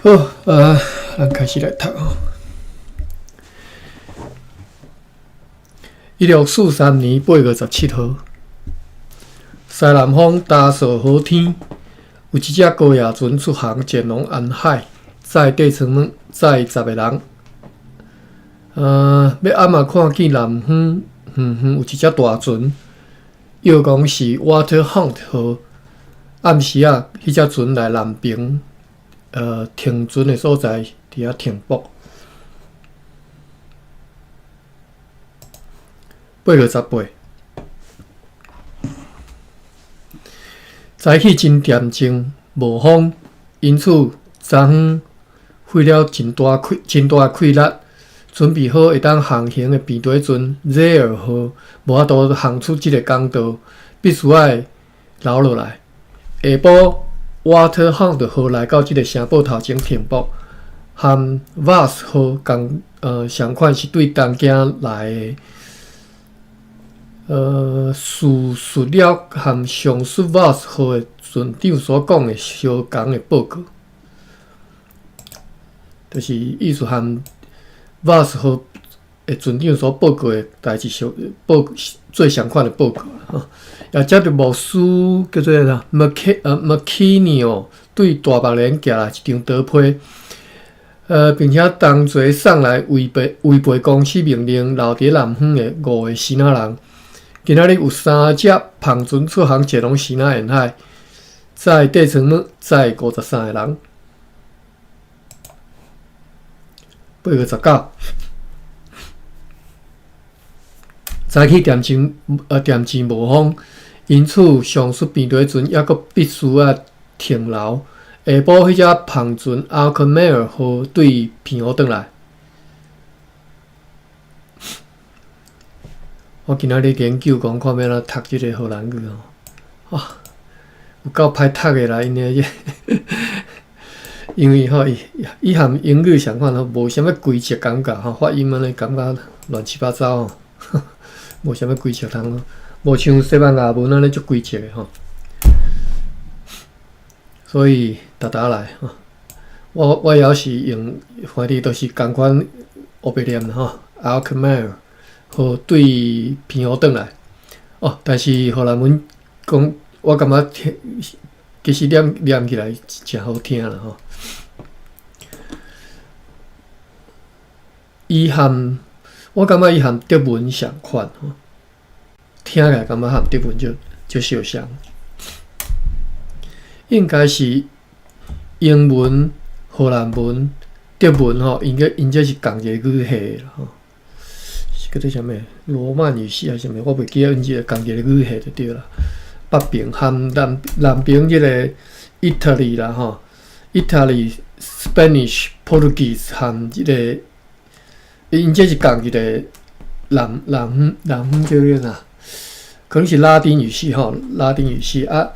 好，咱開始來讀吼。1643年8月17號，西南方焦索河天，有一隻高額船出航前往沿海，載底艙門，載10個人。欲暗仔看見南方遠遠有一隻大船，約講是 Waterhound 號。暗時仔，彼隻船來南爿，停船的所在，佇遐停泊。8月18，早起真恬靜，無風，因此昨昏費了真大氣力，準備好會當航行的平底船 Zeer 號，無法度航出這个港道，必須愛留落來。下晡，Waterhound 號來到這个城堡頭前停泊，和 Vos 號仝款是對東京來的。敘述了和上述 Vos 號的船長所講的相仝的報告，就是意思和 Vos 號的船長所報告的代誌相報做相款的報告吼。也接著牧師叫做啥麥基尼奧對大目連寄來一張刀批，並且同齊送來違背公司命令留佇南方的五个支那人。今仔日有三隻帆船出航前往支那沿海，載底艙門載53个人。8月19，早起恬靜無風，因此上述平底船猶閣必須愛停留。下晡，彼隻帆船阿克梅爾號對澎湖轉來。我今仔日研究講看欲按怎讀這个荷蘭語吼，啊，有夠歹讀的啦，𪜶的這个，因為吼伊伊含英語相款吼，無啥物規則感覺吼，發音按呢感覺亂七八糟吼，無啥物規則通咯，無像西班牙文按呢足規則的吼，所以沓沓來吼，我猶是用，反正都是仝款烏白念吼，Alkmaar。號對澎湖轉來，哦，但是荷蘭文講，我感覺聽，其實念念起來誠好聽啦吼。伊含我感覺伊含德文相款吼，聽起來感覺含德文就足相像，應該是英文、荷蘭文、德文吼，應該𪜶這是仝一個語系啦吼。是叫做啥物？羅曼語系還是啥物？我袂記得，𪜶這個仝一個語系就對啦。北爿含南爿這个 Italy 啦吼，Italy、Spanish、Portuguese 含這个，𪜶這是仝一个南方叫做啥？可能是拉丁語系吼，拉丁語系啊，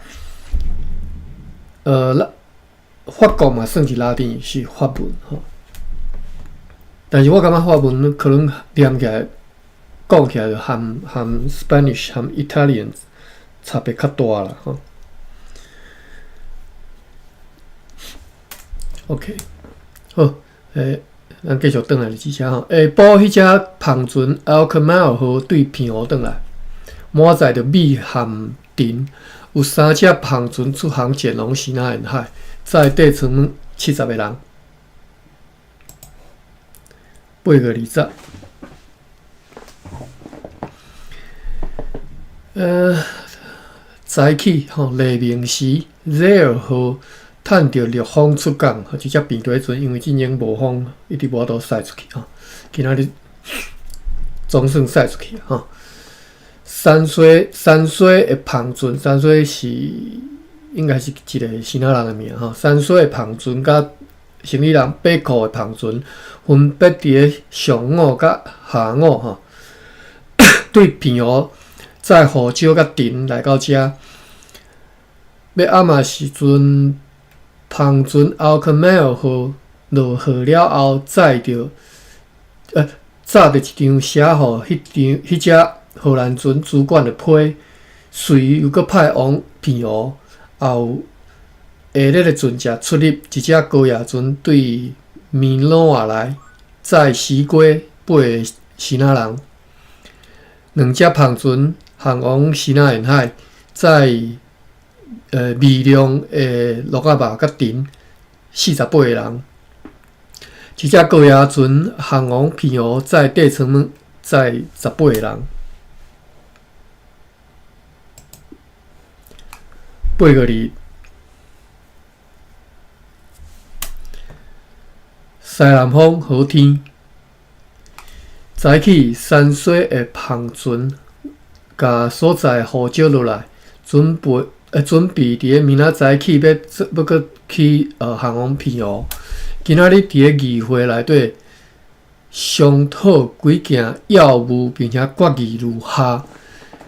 法國嘛算是拉丁語系法文吼。但是我感覺法文可能念起來、講起來就含 Spanish 含 Italian 差別較大啦吼。OK，好，咱繼續轉來這隻吼。下晡，彼隻帆船 Alkmaar 號對澎湖轉來，滿載著米和陳，有三隻帆船出航前往支那沿海，載底艙門70個人。8月20，早起吼黎明時，Zeer 號趁著逆風出港，這隻平底船因為進前無風，一直無法度駛出去吼。今仔日總算駛出去吼。山西的帆船，山西是應該是一个支那人的名吼。山西的帆船佮生理人八箍的帆船，分別佇咧上午佮下午吼，對澎湖載胡椒佮陳來到遮。欲暗仔時陣，帆船 Alkmaar 號落雨了後，載著一張寫予彼隻荷蘭船主管的批，隨又閣派往澎湖，也有下日的船隻出入，一隻高額船對米諾亞來載西瓜八个支那人，兩隻帆船航往西南沿海，載微量的鹿仔肉佮藤48個人，一隻高額船航往澎湖，載地層物載18個人。8月2日，西南風好天，早起山水的帆船，共所在雨少落來，準備佇咧明仔早起欲欲閣去航往澎湖。今仔日佇咧議會內底商討幾件要務，並且決議如下。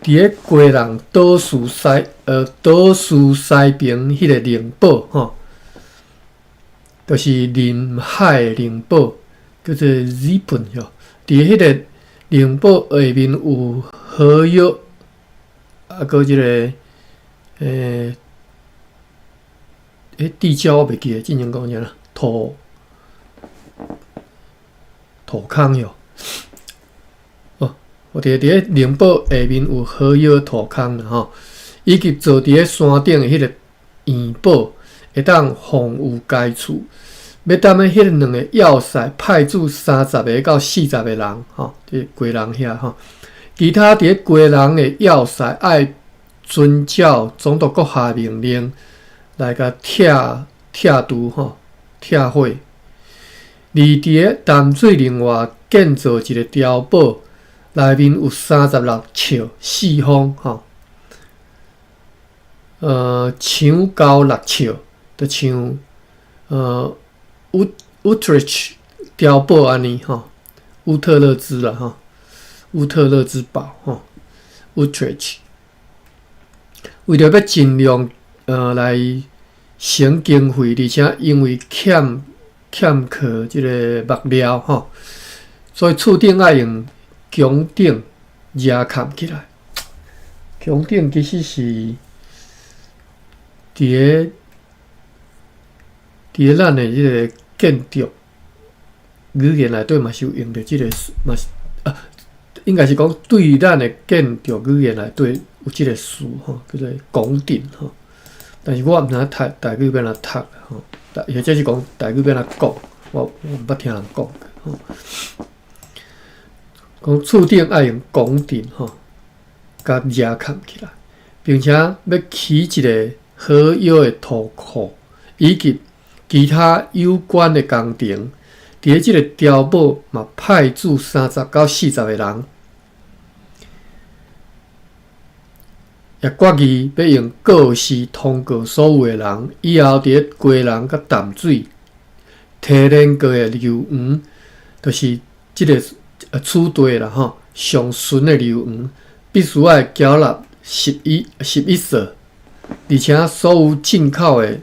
佇咧基隆島嶼西爿彼个寧堡吼，就是臨海寧堡，叫做 Zeppelin 吼。佇彼个寧堡下面有河約，啊，閣這个彼地窖我袂記得，之前講啥啦？土坑喲。哦，佇咧寧堡下面有河約土坑啦吼，以及坐佇咧山頂的彼个圓堡，會當防禦該處。欲踮咧彼兩个要塞派駐30個到40個人吼，佇基隆遐吼。其他佇咧基隆的要塞愛遵照總督閣下命令來共拆除吼，拆毀。而佇咧淡水另外建造一个碉堡。內面有36尺四方，吼，牆高6尺，就像烏特勒碉堡按呢，吼，烏特勒支啦，吼，烏特勒支堡，吼，烏特勒。為著欲盡量來省經費，而且因為欠缺這个木料，吼，所以厝頂愛用穹頂壓崁起來。穹頂其實是佇咧咱的這个建築語言內底嘛是有用著這个，嘛是啊，應該是講對咱的建築語言內底有這个詞吼，叫做拱頂吼。但是我毋知影讀台語欲按怎讀吼，或者是講台語欲按怎講，我毋捌聽人講吼。講厝頂愛用拱頂吼，共壓崁起來，並且欲起一个好藥的土庫，以及其他有關的工程。佇咧這个碉堡嘛派駐30到40個人，也決議欲用告示通告所有的人，以後佇咧基隆佮淡水提煉過的硫磺，就是這个此地啦吼，上純的硫磺必須愛繳納什一稅，而且所有進口的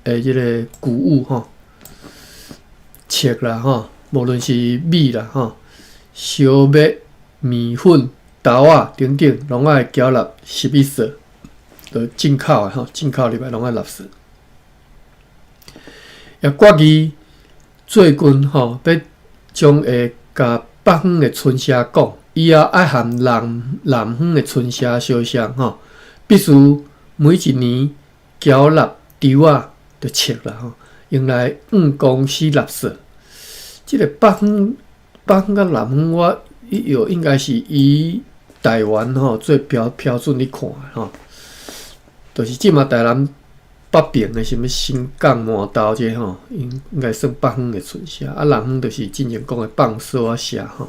這个穀物吼，粟啦吼，無論是米啦吼，小麥、麵粉、豆仔等等，攏愛繳納什一稅，就進口的吼，進口入來攏愛納稅。也決議最近吼，欲將會共北方的村社講，以後愛和南方的村社相像吼，必須每一年繳納稻仔就粟啦吼，用來向公司納稅。這个北方佮南方，我有應該是以台灣吼做標準咧看吼，就是這馬台南北爿的啥物新港麻豆這吼，應該算北方的村社，啊南方就是之前講的放索仔社吼，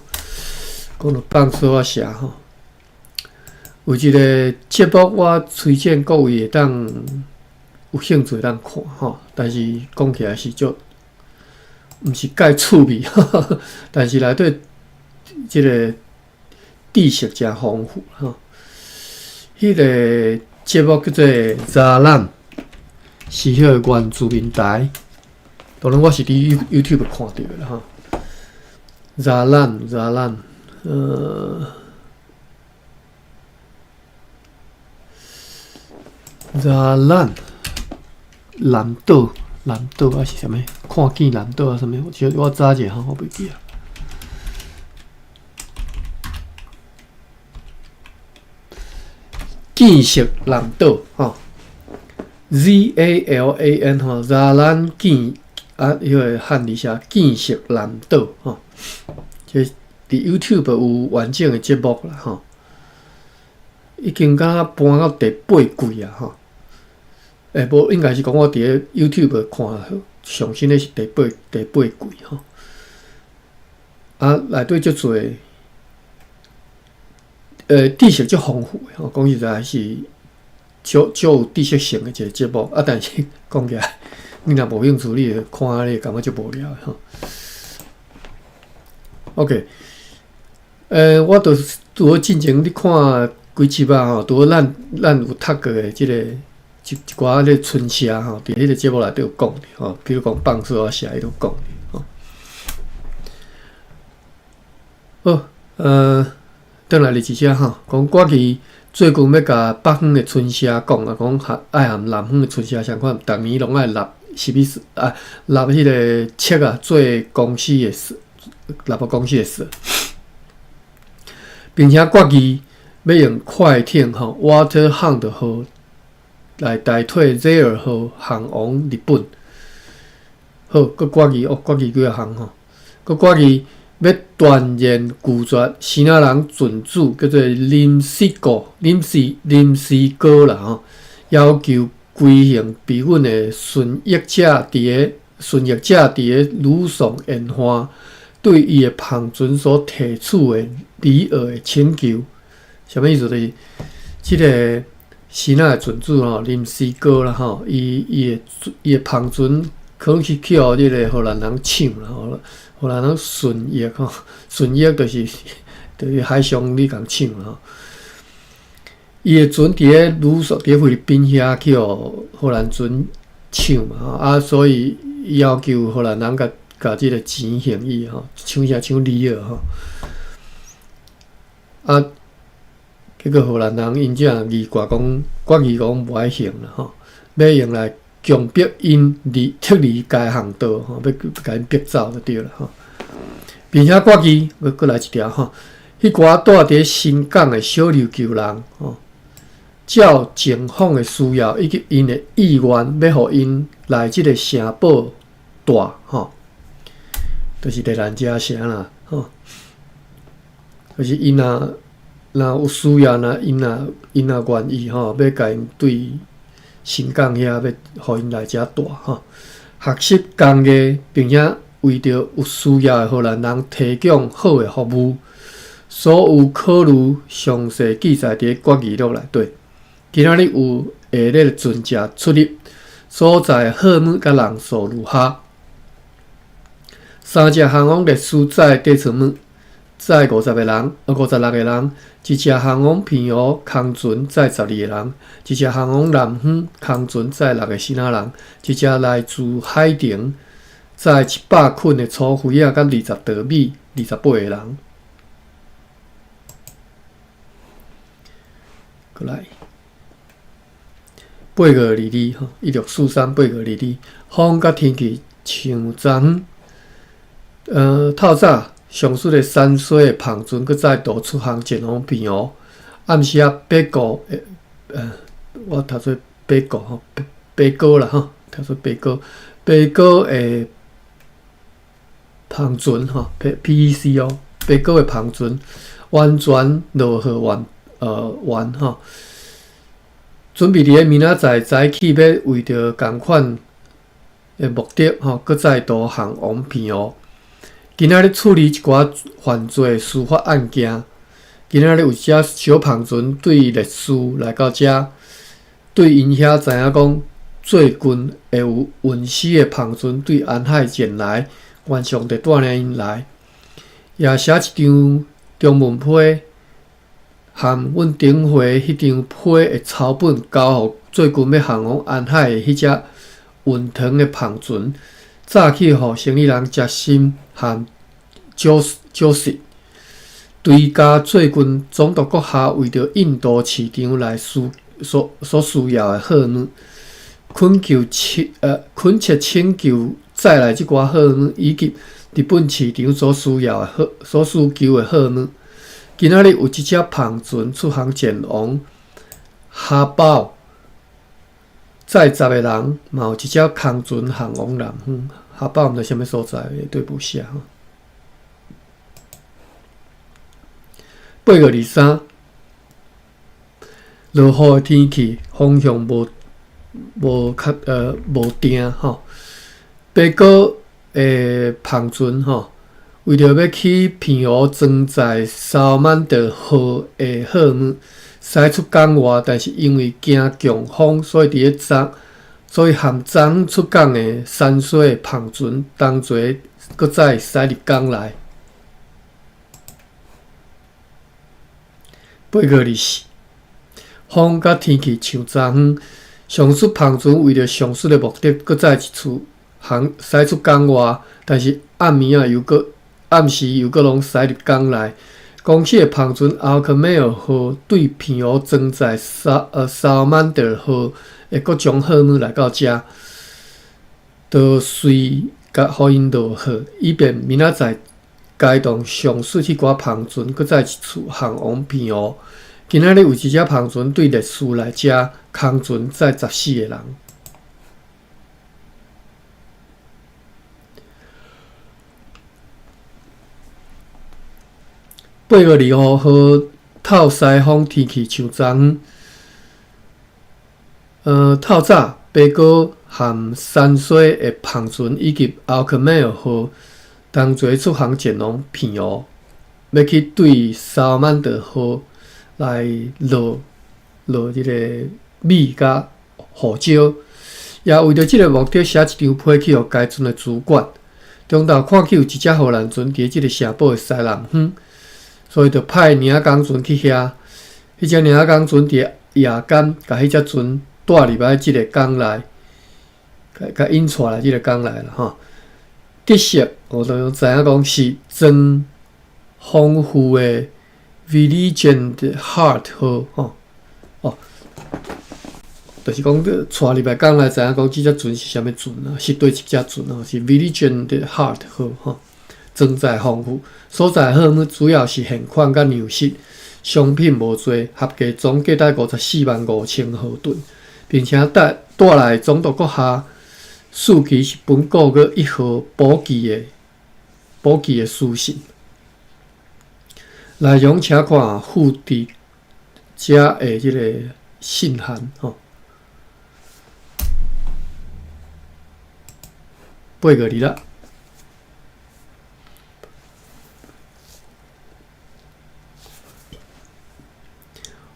講著放索仔社吼，有一个節目我推薦各位會當有興趣會當看吼，但是講起來是足毋是蓋趣味，但是內底這个知識誠豐富吼。彼个節目叫做《查懶》，是彼个原住民台，當然我是佇 YouTube 看著的啦吼。查懶，查懶，查懶，南島，南島抑是啥物？看見南島啊啥物？我查者吼，我袂記啊。見識南島吼，ZALAN 吼，扎蘭見啊，彼个漢字寫見識南島吼，這佇 YouTube 有完整的節目啦吼，已經敢若搬到第八季啊吼，無應該是講我佇咧 YouTube 看上新的是第八季吼，啊，內底足濟。知識足豐富的吼，講實在是足足有知識性的一個節目。啊，但是講起來，你若無興趣，你會看你會感覺足無聊的吼。OK，我著拄好進前咧看幾集啊吼，拄好咱有讀過的這個一一寡咧春社吼，佇彼個節目內底有講吼，比如講放索啊啥，伊都講吼。好，轉來日一下吼，講我去最近欲共北方的村社講啊，講含愛含南方的村社相款，逐年攏愛納什物稅啊，納彼个冊啊，做公司的稅，納予公司的稅，並且決議欲用快艇吼，Water Hound 號來代替 Zell 號航往日本。好，閣決議哦，決議幾仔項吼，閣決議。欲斷然拒絕支那人船主叫做林世國、林時哥啦吼，要求規行避孕的順益者佇个呂宋沿岸對伊的帆船所提出的禮額的請求，啥物意思？就是這个支那的船主吼，林時哥啦吼，伊的帆船可能是去予這个荷蘭人搶啦吼。荷蘭人順役吼，順役就是海上你共搶吼。伊的船佇咧呂宋，佇咧菲律賓遐去予荷蘭船搶嘛吼，啊，所以要求荷蘭人共共這个錢還伊吼，搶啥搶禮額吼。啊，結果荷蘭人𪜶才議決講，決議講無愛還啦吼，欲用來強迫𪜶離撤離該航道吼，欲共𪜶逼走就對啦吼。並且決議，閣閣來一條吼，彼寡蹛佇咧新港的小琉球人吼，照情況的需要以及𪜶的意願，欲予𪜶來這个城堡蹛吼，就是熱蘭遮城啦吼，就是𪜶若有需要，若𪜶若願意吼，欲共𪜶對新港遐，欲予𪜶來遮蹛吼，學習工藝，並且為著有需要的荷蘭人提供好的服務，所有考慮詳細記載佇決議錄內底。今仔日有下列的船隻出入所載貨物佮人數如下：三隻航往列斯載底層物，載50個人，56個人；一隻航往澎湖空船載12個人；一隻航往南方空船載六個支那人；一隻來自海澄載100捆的粗灰仔，佮20袋米，28個人。閣來，8522吼，16438522，風佮天氣像昨昏，透早上述的山水的帆船，閣再度出航前往澎湖。暗時仔八個，我讀做八個吼，八哥啦吼，讀做八哥，八哥的帆船吼，PECO，八哥的帆船完全落雨完吼，準備佇咧明仔載早起欲為著仝款的目的吼，閣再度航往澎湖。今仔日處理一寡犯罪司法案件。今仔日有一隻小帆船對列斯來到遮，對𪜶遐知影講，最近會有運屍的帆船對安海前來，願上帝帶領𪜶來。也寫一張中文批，含阮頂回彼張批的抄本交予最近欲航往安海的彼隻運糖的帆船，早去予生理人傑森和九十。追加最近總督閣下為著印度市場來需所所需要的貨物，懇求請呃懇切請求載來這寡貨物，以及日本市場所需要的貨所需求的貨物。今仔日有一隻帆船出航前往哈堡，載十个人，嘛有一隻空船航往南方。哈堡毋知啥物所在，對無寫吼。8月23，落雨的天氣，風向無無較呃無定吼。白果的帆船吼，為著欲去澎湖裝載沙曼德號的貨物，駛出港外，但是因為驚強風，所以佇咧昨，所以和昨出港的山西的帆船同齊閣再駛入港內。8月24，風佮天氣像昨昏，上述帆船為著上述的目的，閣再一次航駛出港外，但是暗暝仔又閣暗時又閣攏駛入港內。公司的帆船阿克梅爾號對澎湖裝載沙呃沙曼德號的各種貨物來到遮，就隨共予𪜶落貨，以便明仔載該動上述彼寡帆船閣再一次航往澎湖。今仔日有一隻帆船對列斯來遮，空船載十四个人。8月25號，透西風天氣像昨昏。透早白果和山西的帆船以及奧克梅爾號同齊出航前往澎湖，欲去對沙曼德號來落落這個米佮胡椒，也為著這个目的寫一張批去予該船的主管。中晝看見有一隻荷蘭船佇這个城堡的西南方，所以就派領工船去遐。彼隻領工船佇夜間，共彼隻船帶入來這个港內，共引帶來這个港內啦吼。得悉，我都知影講是裝豐富的 Vigilant Heart 號吼，哦，就是講帶入來港內，知影講這隻船是啥物船啊？是佗一隻船哦，是 Vigilant Heart 號吼，裝載豐富，所載貨物主要是現款佮糧食，商品無濟，合計總價達545,000荷頓，並且帶帶來總督閣下書記是本國閣一號補給的補給的書信。內容請看附佇遮的這个信函吼。8月26，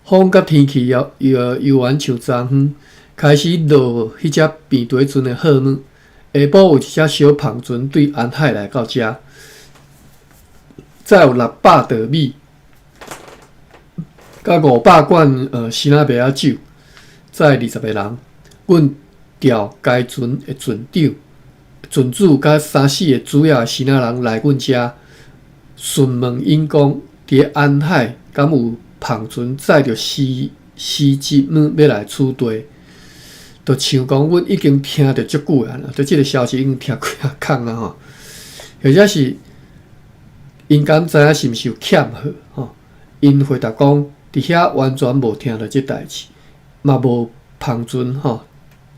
風佮天氣猶猶猶原像昨昏，開始落彼隻平底船的貨物。下晡有一隻小帆船對安海來到遮，載有600袋米，佮500罐辛仔麥仔酒，載20个人。阮調該船的船長、船主佮三四个主要的生仔人來阮遮詢問𪜶講，佇安海敢有帆船載著絲絲織物欲來此地，就像講阮已經聽著足久啊，對這个消息已經聽幾仔工啊吼，或者是𪜶敢知影是毋是有欠貨吼？𪜶回答講，佇遐完全無聽著這代誌，嘛無帆船吼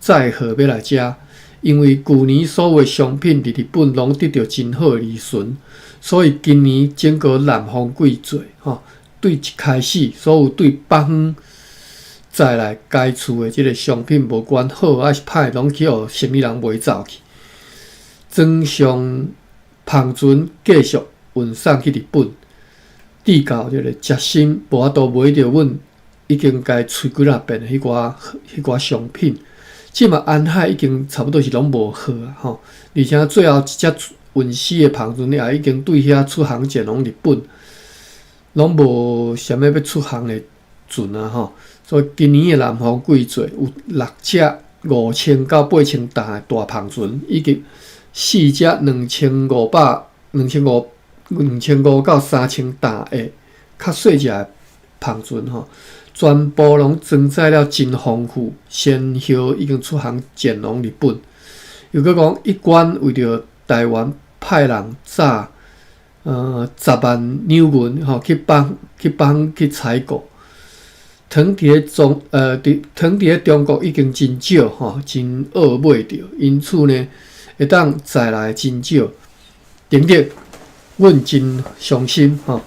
載貨欲來遮，因為舊年所有的商品佇日本攏得著真好的利潤，所以今年整個南方季節吼，對一開始所有對北方載來該處的這个商品，無管好抑是歹，攏去予生意人賣走去。裝上帆船繼續運送去日本，至到這个捷森無法度買著阮已經共催幾若遍的彼寡彼寡商品。這馬安海已經差不多是攏無貨啊吼，而且最後一隻運絲的帆船也已經對遐出航前往日本，攏無啥物欲出航的船啊吼。所以今年的南方季節有六隻5000到8000擔的大帆船，以及四隻2500、2500、2500到3000擔的較細隻的帆船吼。全部攏裝載了真豐富，先後已經出航前往日本。又閣講，一貫為著台灣派人詐10萬兩銀吼去幫去幫去採購。糖佇咧中佇糖佇咧中國已經真少吼，真惡買著，因此呢，會當載來真少。等等，阮真傷心吼。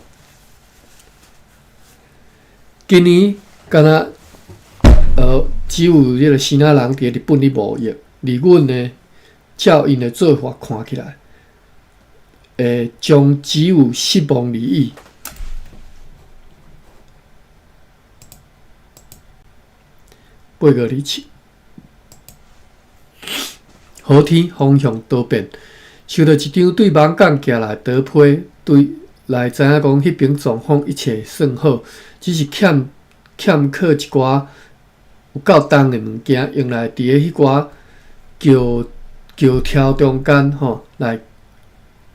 今年敢若只有彼個支那人佇日本咧貿易，而阮呢，照𪜶的做法看起來，會將只有失望而已。8月27，好天風向多變，收到一張對網港寄來的批，對來知影講彼邊狀況一切算好，只是欠欠缺一寡有夠重的物件，用來佇咧彼寡橋橋柱中間吼來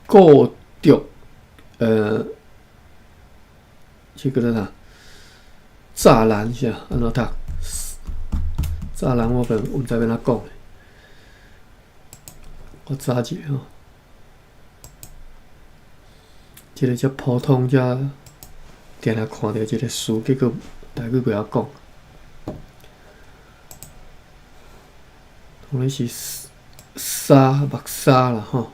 固著，這個叫啥？柵欄是啊，按怎讀？柵欄我本毋知欲按怎講，我查一下吼。這个遮普通，遮定定看著一个詞，結果台語袂曉講。當然是紗目紗啦吼。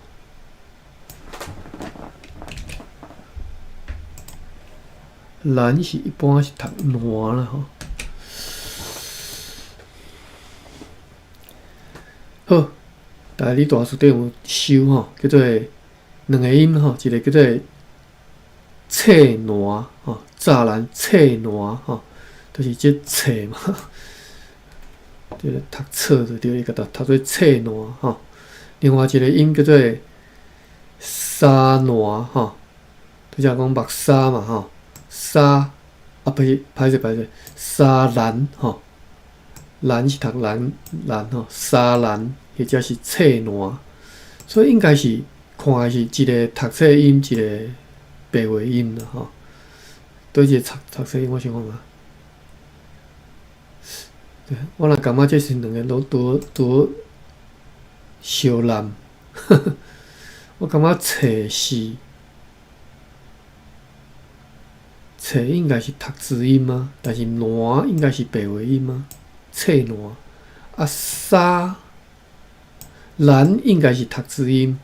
欄是一般是讀欄啦吼。好，台語大辭典有收吼，叫做兩个音吼，一个叫做冊欄吼，柵欄冊欄吼，就是這冊嘛，這个讀冊就對，伊共讀讀做冊欄吼。另外一个音叫做紗欄吼，就是講目紗嘛吼，紗啊，不是，歹勢歹勢，紗欄吼。欄是讀欄欄吼，紗欄或者是冊欄，所以應該是看的是一个讀冊音，一个白話音啦吼。佗一个讀讀冊音，我想看覓。我若感覺這是兩个攏拄拄相濫，我感覺冊是冊應該是讀字音啊，但是欄應該是白話音啊。冊欄啊，紗欄應該是讀字音，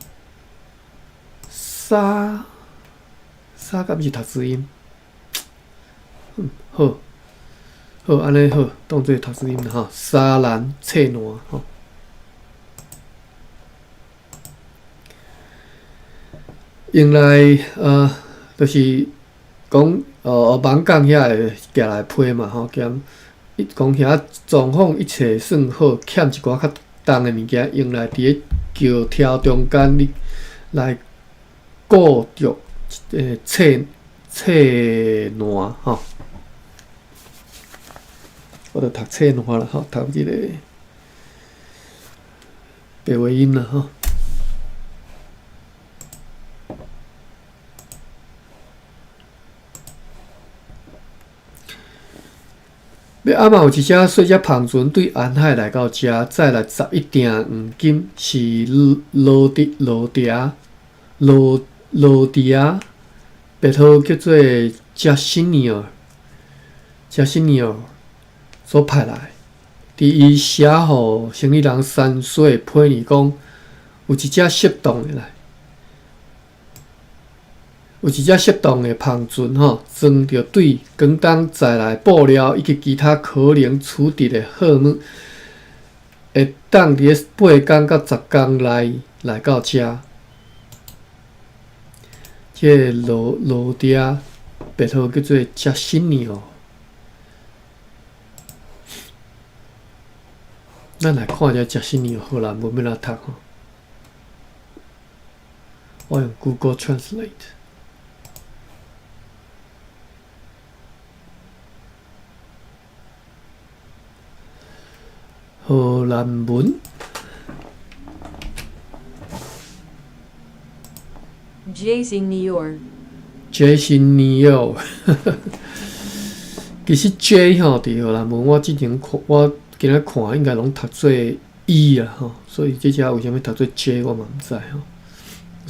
紗紗敢毋是讀字音？嗯，好，好，按呢好，當做讀字音啦吼。紗欄冊欄吼。用來就是講網港遐會寄來批嘛吼，兼伊講遐狀況一切算好，欠一寡較重的物件，用來佇咧橋柱中間咧來固著冊冊欄吼。我著讀冊欄啦吼，讀這個白話音啦吼。欲暗仔有一隻細隻帆船對沿海來到遮，載來11鋛黃金，是羅迪羅迪羅羅迪亞，別號叫做加西尼爾，加西尼爾所派來。佇伊寫予生理人山水批呢講，有一隻適當的來。有一隻適當的帆船吼，裝著對廣東載來布料以及其他可能取得的貨物，會當佇咧8工到10工內來到遮。這个羅羅迪亞別號叫做加西尼奧。咱來看一下加西尼奧荷蘭文欲按怎讀吼。我用 Google Translate。荷蘭文。 Jason Nior。 Jason Nior。其實 J 吼，佇荷蘭文我之前看，我今仔看應該攏讀做 E 啦吼，所以這隻為啥物讀做 J 我嘛毋知吼，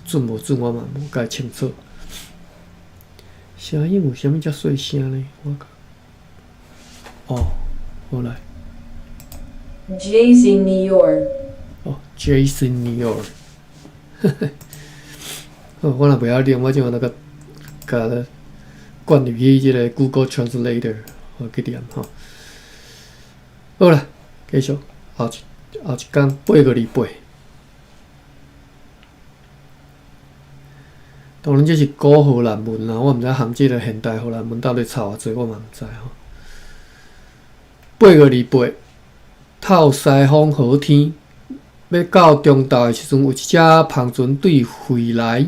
準無準我嘛無介清楚。聲音有啥物遮細聲呢？我哦，好來。 Jason New 哦，Jason New 好，我若袂曉念，我這馬那個共灌入去這個 Google Translator 去念吼。好啦，繼續後一工8月28。當然這是古荷蘭文啦，我毋知含這個現代荷蘭文到底差偌濟，我嘛毋知吼。8月28，透西風好天，欲到中晝的時陣，有一隻帆船對惠來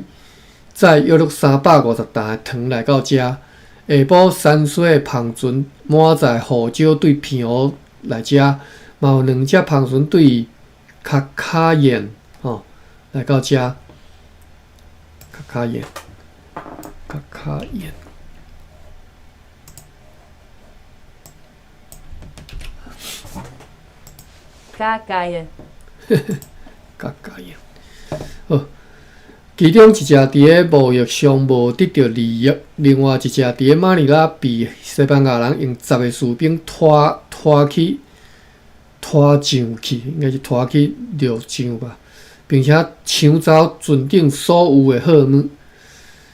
載約略350擔的糖來到遮。下晡山西的帆船滿載胡椒對澎湖來遮，嘛有兩隻帆船對卡卡宴吼來到遮。卡卡宴，卡卡宴。卡卡宴。卡卡宴。好，其中一隻佇咧貿易上無得著利益，另外一隻佇咧馬尼拉被西班牙人用十個士兵拖拖去拖上去，應該是拖去掠上吧，並且搶走船頂所有的貨物。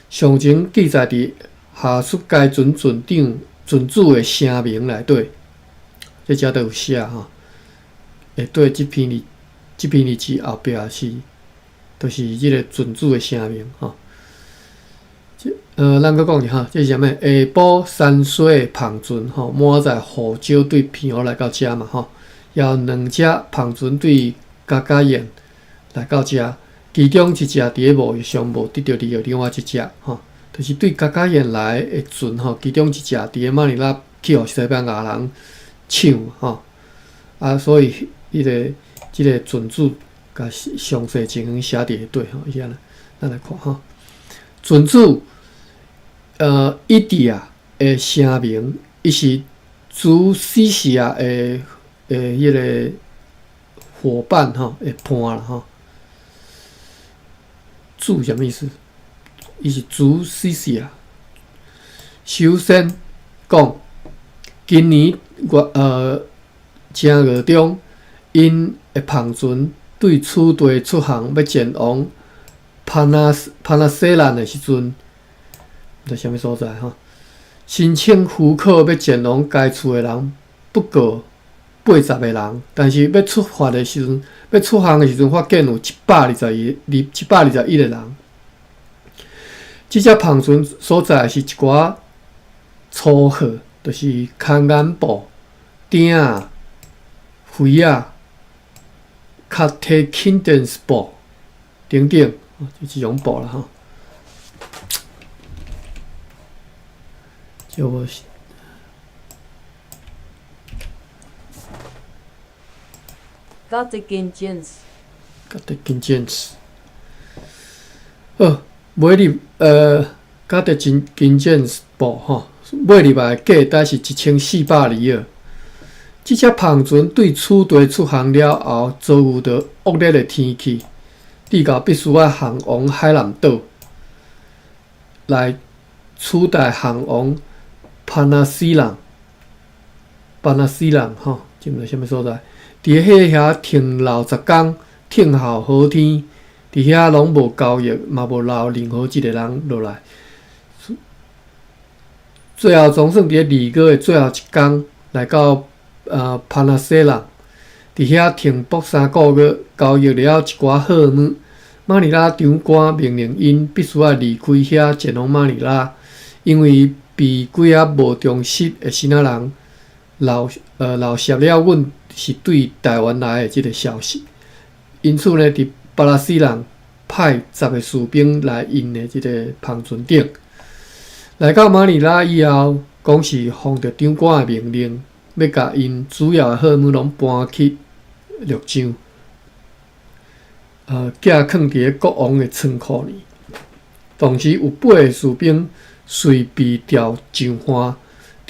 上前記載佇下述該船船長、船主的姓名內底，這遮都有寫吼。下底這篇日誌後壁是，就是這個船主的姓名吼。這咱閣講一下，這是啥物？下晡山西的帆船吼，滿載胡椒對澎湖來到遮嘛吼，也有兩隻帆船對加加宴來到遮，其中一隻佇咧貿易上無得著利益，另外一隻吼，就是對加加宴來的船吼，其中一隻佇咧馬尼拉去予西班牙人搶吼，啊，所以彼個船主共詳細情形寫佇下底吼，伊按呢，咱來看吼，船主伊迪亞的姓名，伊是朱西西亞的彼個夥伴吼，的伴啦吼。主啥物意思？伊是朱西西亞。首先講，今年月正月中，𪜶的帆船對此地出航，欲前往帕納西蘭的時陣，毋知啥物所在吼。申請許可欲前往該處的人不過80個人，但是欲出發的時陣，欲出航的時陣，發現有121個人。這隻帆船所載的是一寡粗貨，就是空眼布、鼎仔、圍仔、卡提肯登斯布等等，這種布啦吼。這我是。 Katekindjens。 Katekindjens。好，買入Katekindjens 布吼，買入來價值是1400里爾。這隻帆船對此地出航了後，遭遇著惡劣的天氣，至到必須愛航往海南島來取代航往帕納西蘭。帕納西蘭吼，這毋知啥物所在。佇彼遐停留10工，等候好天，佇遐攏無交易，嘛無留任何一個人落來。最後總算佇咧2月的最後一工來到帕納西蘭，佇遐停泊3個月，交易了一寡貨物。馬尼拉長官命令𪜶必須愛離開遐，前往馬尼拉，因為被幾仔無忠實的爍仔人漏泄了阮是對台灣來的這個消息。因此呢，佇巴拉西人派10個士兵來𪜶的這個帆船頂。來到馬尼拉以後，講是奉著長官的命令，欲共𪜶主要的貨物攏搬去陸上，寄囥佇咧國王的倉庫裡。同時有八個士兵隨被調上岸，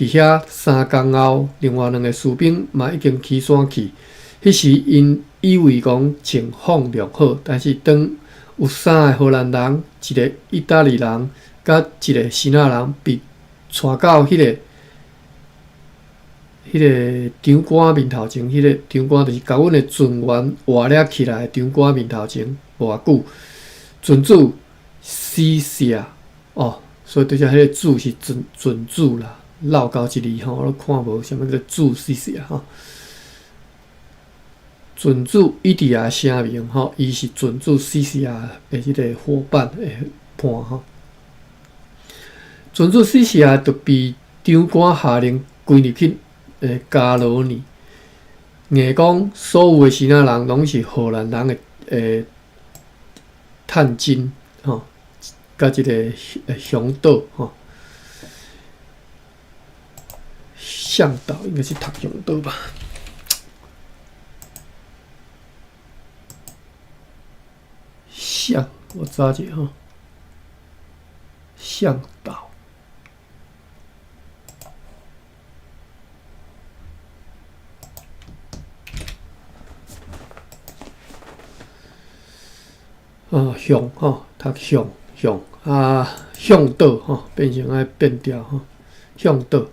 佇遐3工後，另外兩个士兵嘛已經起山去。彼時𪜶以為講情況良好，但是當有三个荷蘭人、一个義大利人佮一个希臘人被帶到彼个長官面頭前，彼个長官就是共阮的船員活掠起來的長官面頭前，無偌久，船主死死哦，所以對這彼个主是船主啦，落溝一字吼，我都看無啥物叫主死死吼。船主伊佇遐聲明吼，伊是船主死死啊的彼个夥伴的伴吼。船主死死啊，就被長官下令關入去加羅尼，硬講所有的希臘人攏是荷蘭人的探偵吼，佮這个向導吼，向導應該是讀向導吧。向，我查者吼，向導。哦，向吼，讀向向啊，向導吼，變成愛變調吼，向導。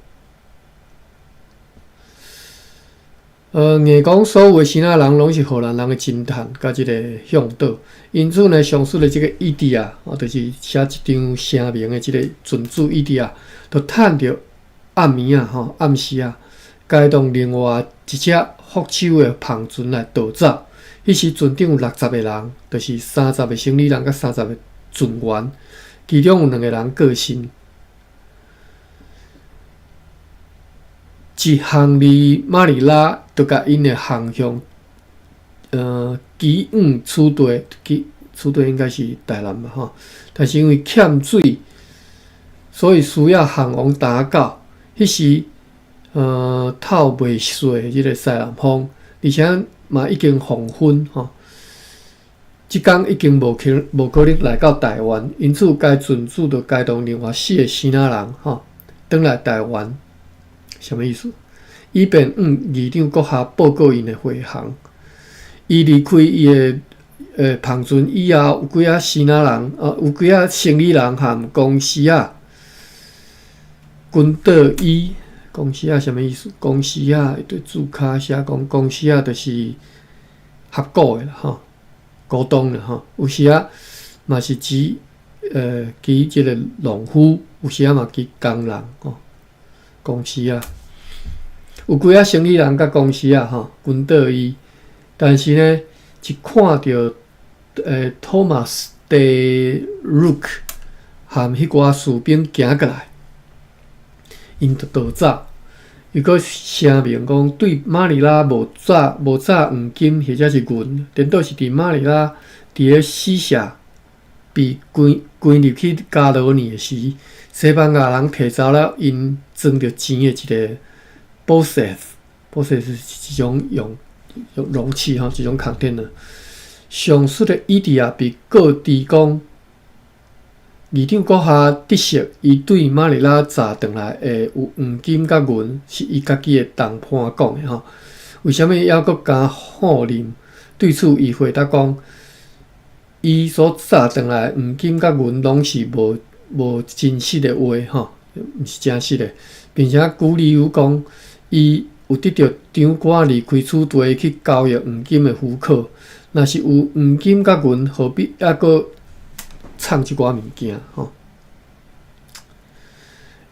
硬講所有的希臘人攏是荷蘭人的偵探，佮這个向導。因此呢，上述的這个伊迪亞，哦，就是寫一張聲明的這个船主伊迪亞，就趁著暗暝啊，吼，暗時啊，開動另外一隻福州的帆船來逃走。彼時船頂有60个人，就是30个生理人佮30个船員，其中有兩个人過身。一航離馬尼拉，就共𪜶的航向，寄往此地，寄此地應該是台南吧，吼。但是因為欠水，所以需要航往打到。彼時，透袂細的這个西南風，而且嘛已經黃昏，吼。這工已經無可能來到台灣，因此該船主就開動另外四个希臘人，吼，轉來台灣。啥物意思？以便向議長閣下報告𪜶的飛航。伊離開伊的帆船以後，有幾仔希臘人，有幾仔生理人和公司仔跟倒伊。公司仔啥物意思？公司仔對註跤寫講，公司仔就是合股的啦，吼，股東啦，吼。有時仔嘛是指指這个農夫，有時仔嘛指工人，吼。公司仔有幾仔生意人佮公司仔吼跟倒伊，但是呢，一看著托馬斯·德魯克和彼寡士兵行過來，𪜶就逃走。伊閣聲明講，對馬尼拉無詐黃金或者是銀，顛倒是佇馬尼拉佇咧死舍被關入去加羅尼的時，西班牙人提走了𪜶裝著錢的一个 bolsas，bolsas 是一種用容器吼，一種 container。上述的伊迪亞被告知講，議長閣下得悉，伊對馬尼拉詐轉來的有黃金佮銀，是伊家己的同伴講的吼。為啥物猶閣敢否認？對此，伊回答講，伊所詐轉來黃金佮銀攏是無真實的話吼，毋是真實的，並且舉理由講，伊有得著長官離開此地去交易黃金的許可。若是有黃金佮銀，何必猶閣藏這寡物件吼？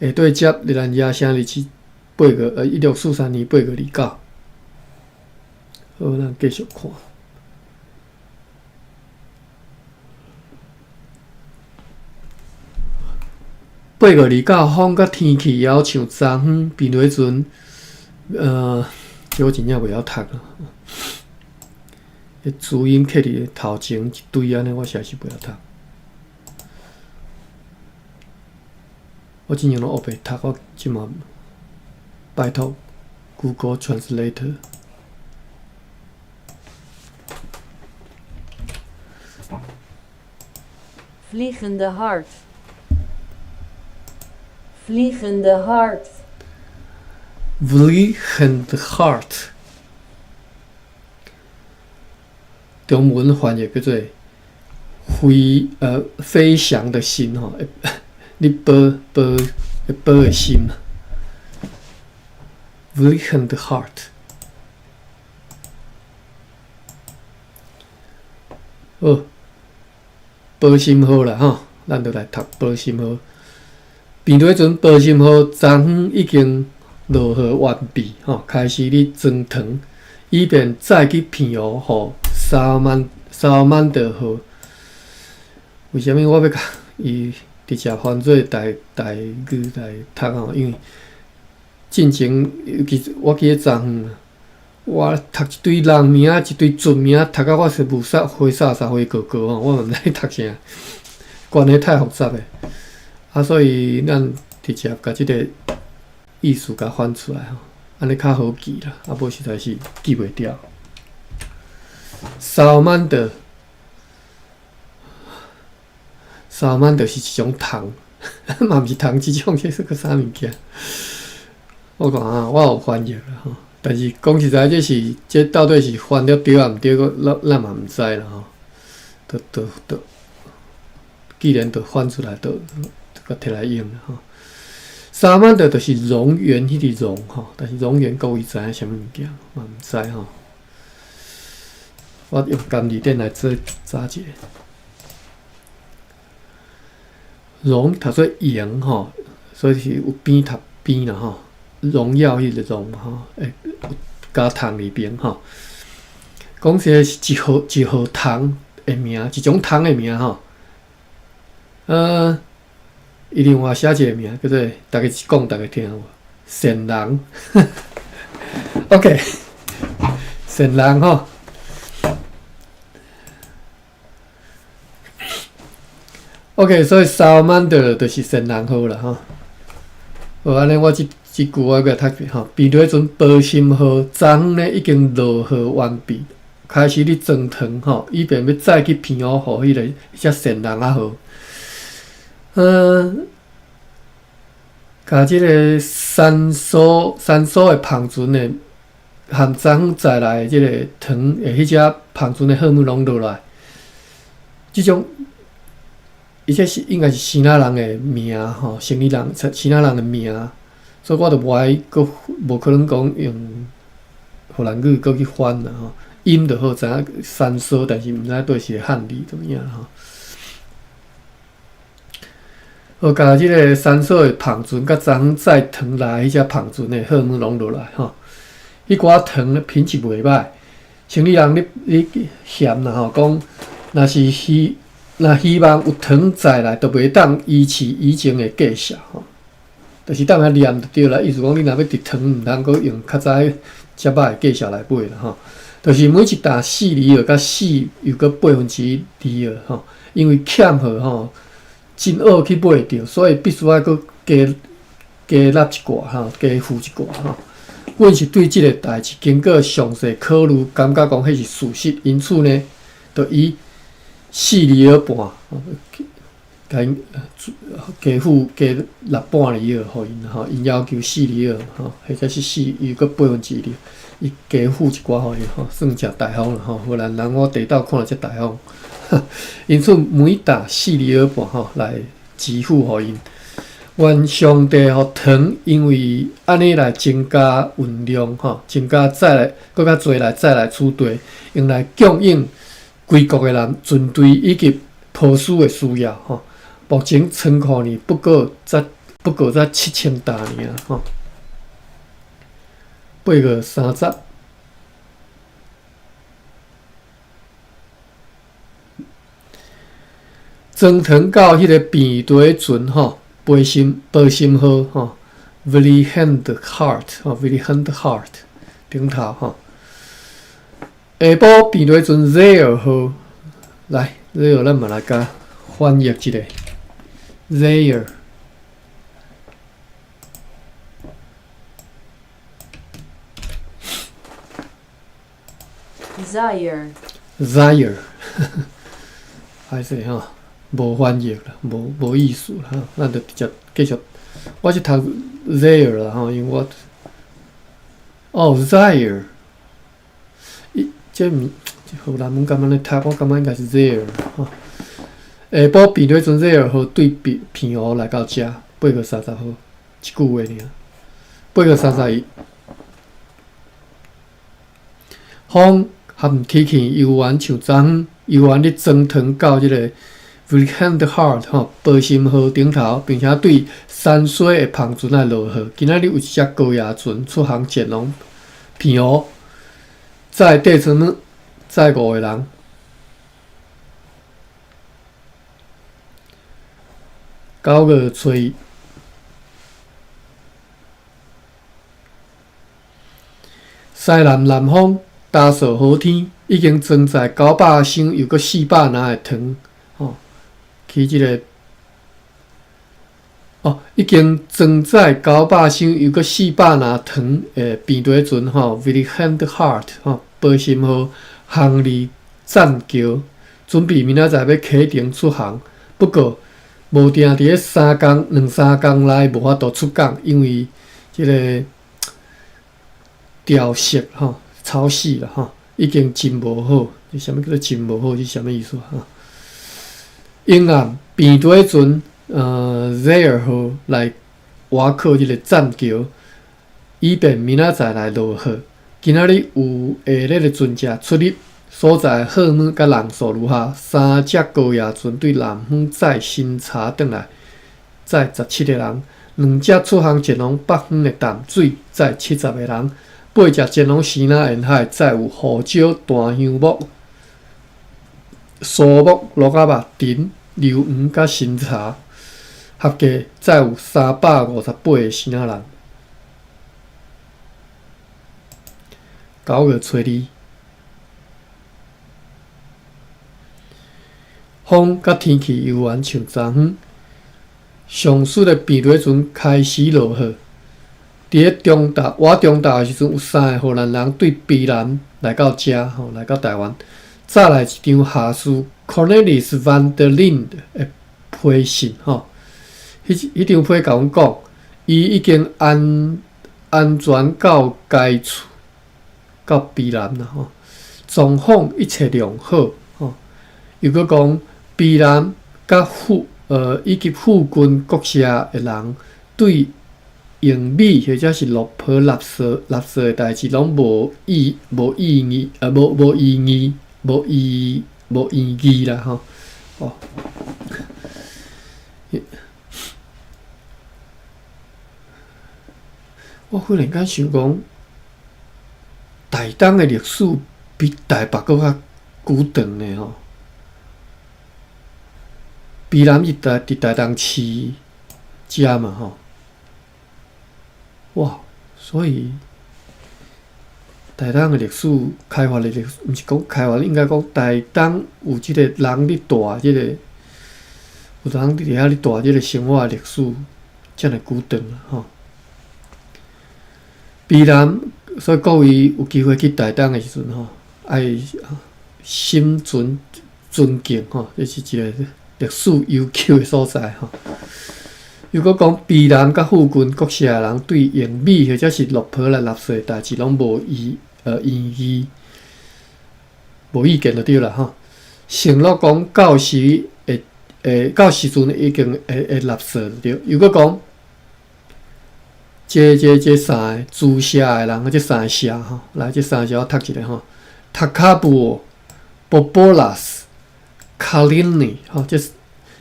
下對接熱蘭遮生日是8月，1643年8月29。好，咱繼續看。8月29，風佮天氣猶像昨昏平落陣，這我真正袂曉讀啊。彼注音刻佇頭前一堆按呢，我實在是袂曉讀。我之前攏烏白讀，我這馬拜託 Google Translator。 Vliegende hart. Vliegende hart. Vliegende Hart，中文翻譯叫做飛翔的心吼，你飛飛飛的心。Vliegende Hart。好，保心號啦吼，咱就來讀保心號。病毒彼陣保心號昨昏已經落雨完畢吼，開始咧裝糖，以便載去澎湖予薩曼德號。為啥物我欲共伊直接翻做台語來讀吼？因為進前尤其我記得昨昏，我讀一堆人名，一堆船名，讀甲我是霧煞花灑灑花糊糊吼，我嘛毋知讀啥，關係太複雜的。啊，所以咱直接共這个意思共翻出來吼，按呢較好記啦，啊無實在是記袂牢。Salamander，Salamander 是一種蟲，嘛毋是蟲，這種這是個啥物件？我看啊，我有翻譯啦吼，但是講實在，這到底是翻了對抑毋對，咱嘛毋知啦吼。都，既然都翻出來，都閣提來用啦吼。Salamander 就是蠑螈彼个蠑吼，但是蠑螈各位知影啥物物件嘛毋知吼。我用金字典來做查一下。榮讀做榮吼，所以是有邊讀邊啦吼。榮耀彼個榮吼，會加蟲佇邊吼。講這個是一號一號蟲的名，一種蟲的名吼。伊另外寫一個名叫做，逐家一講，逐家聽有無？善人。OK，善人吼。OK，所以 Salamander 就是善人號啦吼。好，按呢我這這句我閣讀一遍吼。病毒彼陣保心號昨昏呢已經落雨完畢，開始咧裝糖吼，以便欲載去澎湖予彼個彼隻善人仔號。共這个山蘇的帆船的含昨昏載來的這个糖的彼隻帆船的貨物攏落來，這種。伊這是應該是生仔人的名吼，生理人、生仔人的名，所以我就無愛閣無可能講用荷蘭語閣去翻啦吼。音就好，知影山蘇，但是毋知影佗是漢字怎樣吼。好，共這个山蘇的帆船，佮昨昏載糖來彼隻帆船的貨物攏落來吼。彼寡糖品質袂歹，生理人咧咧嫌啦吼，講若是希。若希望有糖載來，就袂當維持以前的價數吼。就是當下念就對啦，意思講你若欲貯糖，毋通閣用較早遮歹的價數來買啦吼。就是每一擔4里爾佮四又閣2/8里爾吼，因為欠貨吼，真惡去買著，所以必須愛閣加加納一寡吼，加付一寡吼。阮是對這个代誌經過詳細考慮，感覺講彼是事實，因此呢，就以4里爾半，共𪜶加付加納半里爾予𪜶吼，𪜶要求四里爾吼，或者是四又閣2/8里，伊加付一寡予伊吼，算誠大方啦吼。荷蘭人我第一擺看著遮大方，因此每擔四里爾半吼來支付予𪜶。願上帝予糖，因為按呢來增加運量吼，增加再來閣較濟來載來此地，用來供應規國的人船隊以及波斯的需要吼。目前倉庫呢不過才7000擔爾吼。8月30，裝糖到彼个病地船吼，保心號吼，Vliegende Hart 吼，Vliegende Hart 頂頭吼。下晡病地船 Zeer 號來，Zeer 咱嘛來共翻譯一下，Zeer。 Zaire。 Zaire，歹勢吼，無翻譯啦，無意思啦，咱就直接繼續。我是讀 Zaire 啦吼，因為我哦，Zaire，伊這毋荷蘭文敢按呢讀，我感覺應該是 Zaire 吼。下晡平地船 Zaire 號對澎湖來到遮，8月30號，一句話爾。8月31，風含天氣猶原像昨昏，猶原咧裝糖到這个 Vliegenthart 吼，波心號頂頭，並且對山水的帆船來落雨。今仔日有一隻高壓船出航前往澎湖，載底船載五個人。9月初一，西南南風，焦燥好天，已經裝載900升又閣400籃的糖，吼，去這个，哦，已經裝載900升又閣400籃糖的平地船，吼，Vliegenthart 吼，波心號航離棧橋，準備明仔載欲啟程出航，不過無定佇咧三工兩三工內無法度出港，因為這个潮汐吼，潮汐啦吼，已經真無好。這啥物叫做真無好？是啥物意思吼？永暗平地船，Zaire 號來倚靠這个棧橋，以便明仔載來落貨。今仔日有下日的船隻出入所在號碼佮人數如下：三隻高壓船對南方載新茶轉來，載17個人；兩隻出航前往北方的淡水，載70個人；八隻前往西南沿海，載有胡椒、檀香木、蘇木、蘆仔肉、藤、硫磺佮新茶，合計載有358個生仔人。9月初二，風佮天氣猶原像昨昏，上述的平地船開始落雨。佇咧中晝，倚中晝的時陣，有三个荷蘭人對卑南來到遮，吼，來到台灣。載來一張下士 Cornelis van der Linde 的批信，吼，彼張批共阮講，伊已經安全到該處，到卑南啦，吼，狀況一切良好，吼，又閣講卑南佮以及附近國社的人對用米或者是落皮垃圾的代誌，攏無異議，無異議，無異議啦，吼，哦。我忽然間想講，台東的歷史比台北閣較久長呢，吼。卑南是佇台東市遮嘛，吼。哇，所以台東的歷史開發的歷史，毋是講開發，應該講台東有這個人咧蹛這個，有人佇遐咧蹛這個生活的歷史，遮爾久長啊，吼。卑南，所以各位有機會去台東的時陣吼，愛心存尊敬吼，這是一個歷史悠久的所在吼。如果講卑南佮附近國社的人對用米或者是落皮來納稅的代誌，攏無異議，無意見就對啦吼。承諾講到時會到時陣已經會納稅就對。如果講這三个主社的人，這三个社吼，來這三个社我讀一下吼。塔卡布、波波拉斯、卡林尼吼，這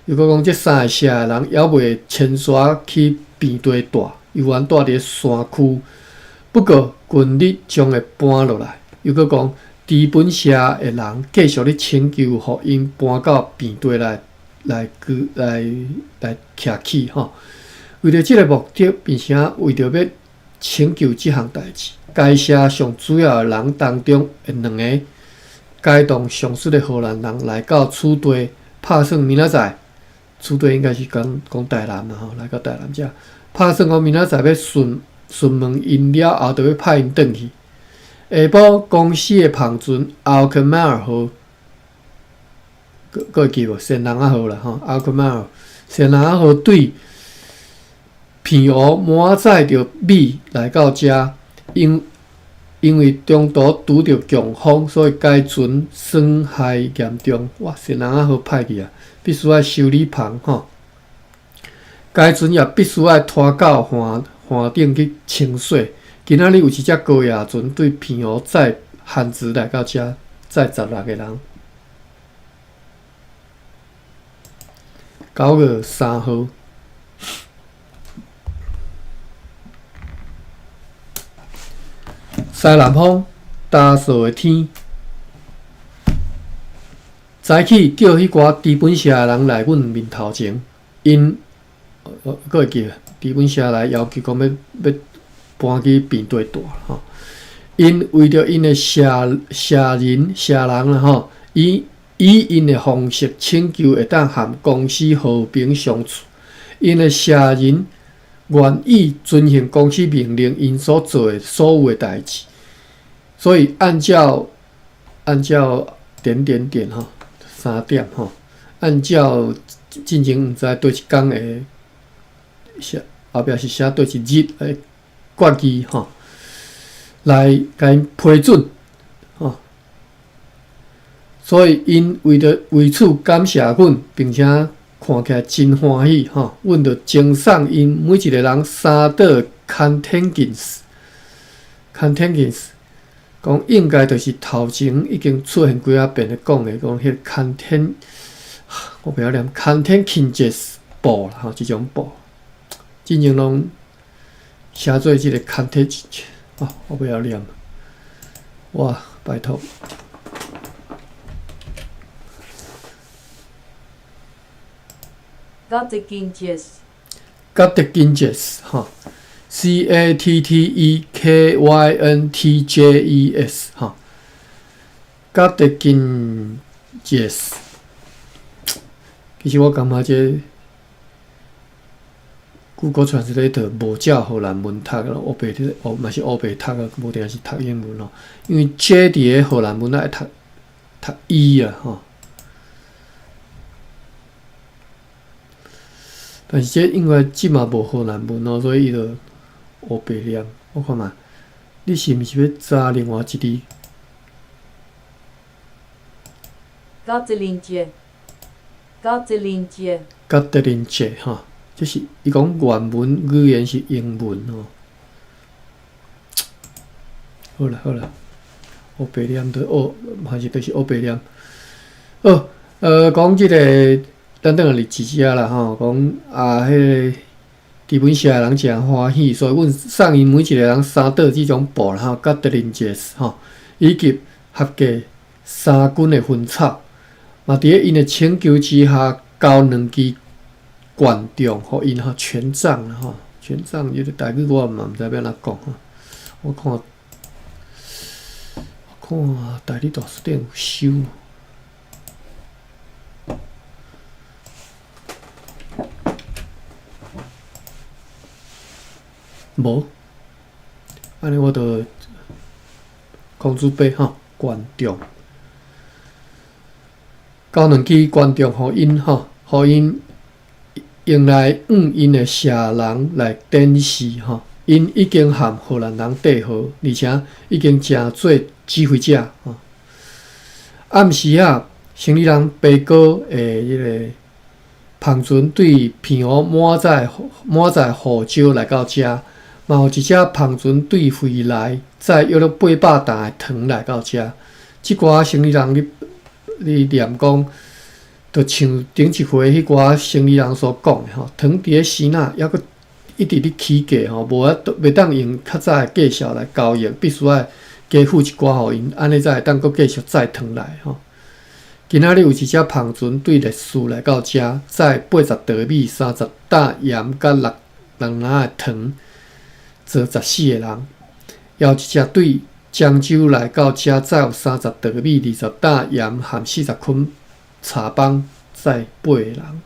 如果講這三个社的人猶未遷徙去平地蹛，猶原蹛佇咧山區。不過近日將會搬落來。又閣講，知本社的人繼續咧請求，予𪜶搬到平地來來居來來徛起吼。為著這个目的，並且為著欲請求這項代誌，該社上主要的人當中的兩个，偕同上述的荷蘭人來到此地，拍算明仔載，此地應該是講講台南啦吼，來到台南遮，拍算講明仔載欲詢詢問𪜶了後，就欲派𪜶轉去。下晡公司的帆船奧克馬爾號，閣會記無？仙人仔號啦吼，奧克馬爾仙人仔號對澎湖滿載著米來到遮，因因為中途拄著強風，所以該船損害嚴重。哇，是人仔好歹去啊！必須愛修理棚吼。該船也必須愛拖到岸岸頂去清洗。今仔日有一隻高壓船對澎湖載番薯來到遮，載16個人。9月3號。西南風，焦燥的天。早起叫彼寡豬本社的人來阮面頭前，𪜶閣會記豬本社來要求講欲欲搬去平地住吼。𪜶為著𪜶的社社人社人啦吼，以以𪜶的方式請求會當和公司和平相處。𪜶的社人願意遵行公司命令，𪜶所做的所有的代誌。所以按照按照點點點吼，三點吼，按照進前毋知佗一工的寫後壁是寫佗一日的決議吼，來共𪜶批准吼。所以𪜶為著為此感謝阮，並且看起來真歡喜吼。阮就贈送𪜶每一個人三袋 kattenkindjes，kattenkindjes。講應該就是頭前已經出現幾仔遍咧講的，講彼個 katten，我袂曉念 kattenkindjes 布啦吼，這種布，進前攏寫做這個 katten，啊，我袂曉念，哇，拜託。 Kattekindjes。 Kattekindjes 吼。CATTEKYNTJES 吼，kattekindjes。其實我感覺這 Google Translator 無照荷蘭文讀咯，烏白咧，嘛是烏白讀啊，無定是讀英文咯。因為 J 佇咧荷蘭文愛讀讀 E 啊吼。但是這因為這嘛無荷蘭文咯，所以伊就烏白念。我看覓，你是毋是欲查另外一字？ Kattelientje，Kattelientje。 Kattelientje 吼，這是伊講原文語言是英文吼。好啦好啦，烏白念就烏，還是就是烏白念。好，講這個，咱轉來日子遮啦吼，講啊，彼個豬本社的人誠歡喜，所以阮送𪜶每一個人三袋這種布啦吼，kattekindjes 吼，以及合計3斤的薰草，嘛佇咧𪜶的請求之下，交兩支權杖予𪜶吼，權杖啦吼，權杖這個台語我嘛毋知欲按怎講吼，我看，我看台語大辭典有收。無，按呢我就孔子伯吼，權杖，交兩支權杖予𪜶吼，予𪜶用來向𪜶的社人來展示吼，𪜶已經和荷蘭人締好，而且已經成做指揮者吼。暗時仔，生理人白哥的彼個帆船對澎湖滿載滿載胡椒來到遮。嘛有一隻帆船對惠來載約莫800擔的糖來到遮。這寡生理人咧咧念講，就像頂一回彼寡生理人所講的吼，糖佇咧時哪猶閣一直咧起價吼，無法度袂當用較早的價數來交易，必須愛加付一寡予𪜶，按呢才會當閣繼續載糖來吼。今仔日有一隻帆船對列士來到遮，載80袋米、30擔鹽佮六六籃的糖。坐14個人，猶有一隻對漳州來到遮，載有30袋米、20擔鹽和40捆柴枋，載8個人。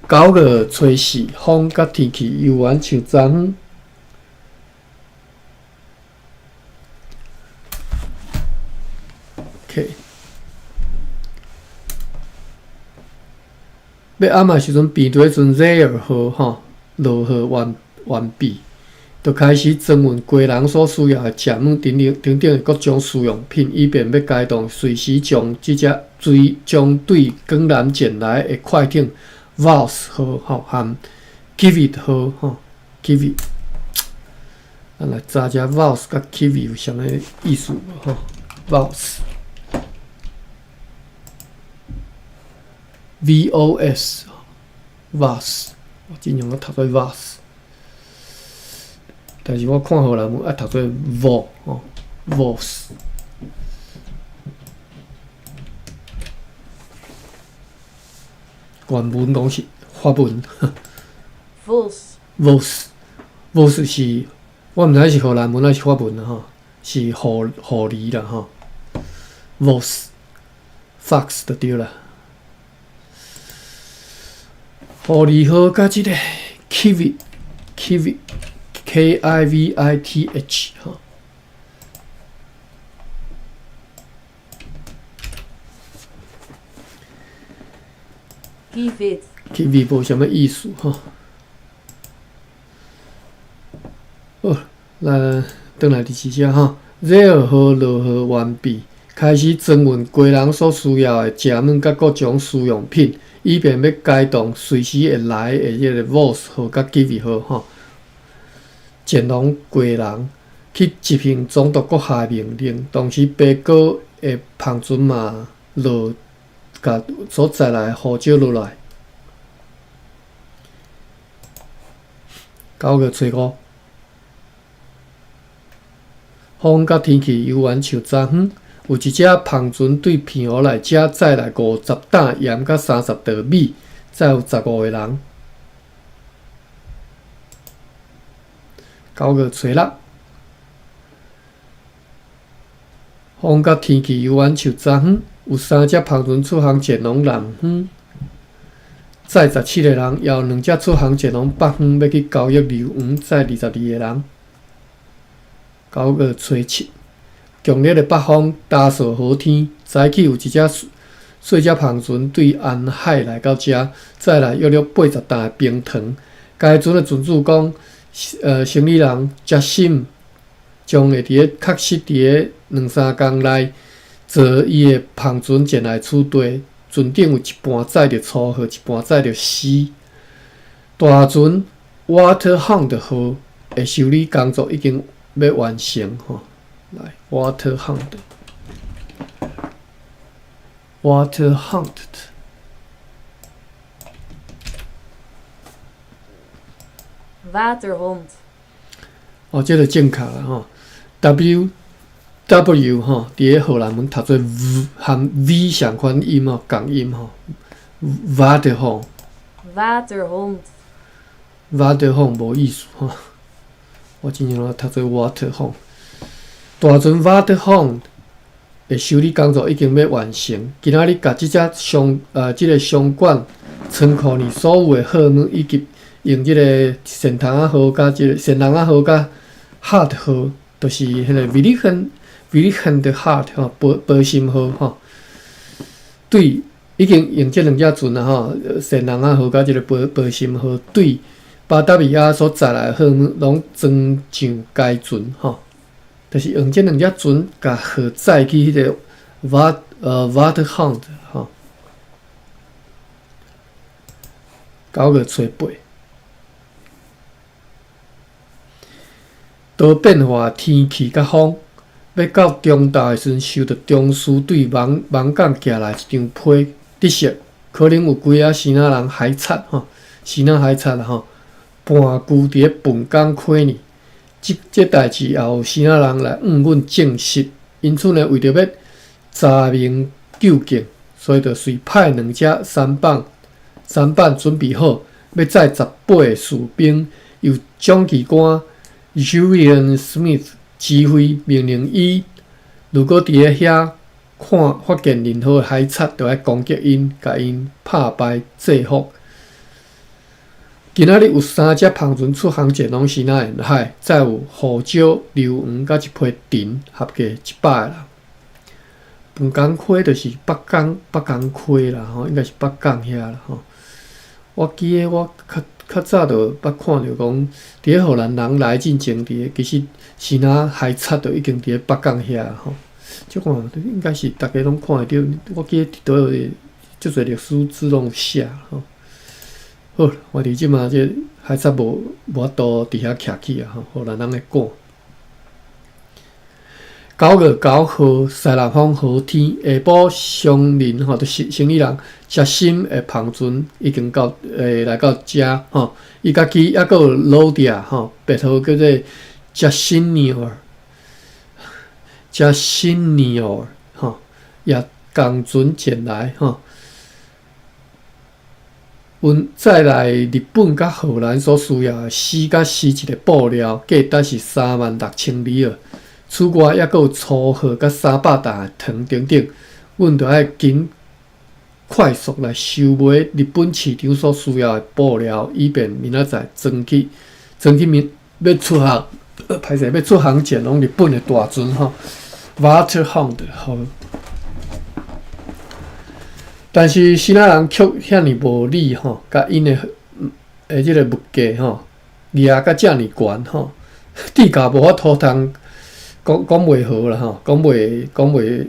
9月初4，風佮天氣猶原像昨昏。OK。欲暗的時陣，病隊船 Zeer 號吼落河完完畢，就開始裝運家人所需要的食物等等等等的各種需用品，以便欲開動隨時將這隻追將對江南前來的快艇 Vos 號吼和 Kievit 號吼 Kievit。咱來查一下 Vos 佮 Kievit 有啥物意思無吼？Vos。V O S Vos，我真正攏讀做 Vos，但是我看荷蘭文愛讀做 Vo 吼 Vos。原文講是法文。 Vos。 Vos，Vos 是，我毋知是荷蘭文還是法文啦吼，是狐狐狸啦吼。Vos，Fox 就對啦。狐狸號佮這個 Kievit，Kievit，K I V I T H 吼。 Kievit。 Kievit 無啥物意思吼。好，咱轉來佇這吼，熱號落河完畢，開始裝運家人所需要的食物佮各種需用品，以便欲開動隨時會來的這個 Vos 號佮 Kievit 號吼，前往家人去執行總督閣下的命令。同時，白鴿的帆船嘛落，共所載來的胡椒落來。9月初五，風佮天氣猶原像昨昏，有一隻帆船對澎湖來遮載來50擔鹽佮30袋米，載有15個人。9月初六，風佮天氣猶原像昨昏，有三隻帆船出航前往南方，載17個人；也有兩隻出航前往北方，欲去交易硫磺，載22個人。9月初七，強烈的北風焦燥好天，早起有一隻細隻帆船對沿海來到遮，載來約略80擔的冰糖。該船的船主講，生理人傑森將會佇咧確實佇咧兩三工內坐伊的帆船前來此地。船頂有一半載著粗貨，一半載著絲。大船 Waterhound 號的修理工作已經欲完成吼。來，Waterhound，Waterhound。 Waterhond。哦，這個正確啦吼。W W 吼，佇咧荷蘭文讀做 V 和 V 相款音哦，仝音吼。Waterhond。 Waterhond。 Waterhond 無意思吼。我真正攏讀做 Waterhond。大船 Waterhond 的修理工作已經欲完成。今仔日共這隻商這個商館倉庫裡所有的貨物，以及用這個蟮蟲仔號佮這個蟮人仔號佮 Hart 號，就是彼個 Vliegende Vliegende Hart 吼，波波心號吼。對，已經用這兩隻船啊吼，蟮人仔號佮這個波波心號，對巴達維亞所載來的貨物，攏裝上該船吼。就是用這兩隻船共貨載去彼個 Waterhound 吼。9月初八，多變化天氣佮風，欲到中晝的時陣，收著中司對網網港寄來一張批，得悉可能有幾仔支那人海賊吼，支那海賊啦吼，盤踞佇咧笨港溪呢。這這代誌也有支那人來向阮證實，因此呢，為著欲查明究竟，所以就隨派兩隻舢舨，舢舨準備好，欲載18個士兵，由掌旗官 Julian Smith 指揮，命令伊，如果佇咧遐看發現任何海賊，就愛攻擊𪜶，共𪜶拍敗制服。今仔日有三隻帆船出航前往支那沿海，載有胡椒、硫磺佮一批藤，合計100個人。笨港溪就是北港北港溪啦吼，應該是北港遐啦吼。我記得我較較早就捌看著講，佇咧荷蘭人來進前，佇咧其實是若海賊就已經佇咧北港遐吼。這看應該是逐家攏看會著，我記得佇佗位足濟歷史書攏有寫吼。好，我佇這馬這海賊無無法度佇遐徛起啊吼，荷蘭人會趕。9月9號，西南風好天，下晡商人吼，就是生意人，食心的帆船已經到來到遮吼。伊家己猶閣有老爹吼，別號叫做食心鳥，食心鳥吼，也仝船前來吼。阮載來日本佮荷蘭所需要的絲佮絲質的布料，價值是36,000里爾。此外，猶閣有粗貨佮300擔的糖等等，阮著愛緊快速來收買日本市場所需要的布料，以便明仔載裝去裝去明欲出航，歹勢欲出航前往日本的大船吼。Waterhound 號。但是支那人卻遐爾無理吼，共𪜶的的這个物價吼，壓甲遮爾懸吼，低價無法度通。講講袂好啦吼，講袂講袂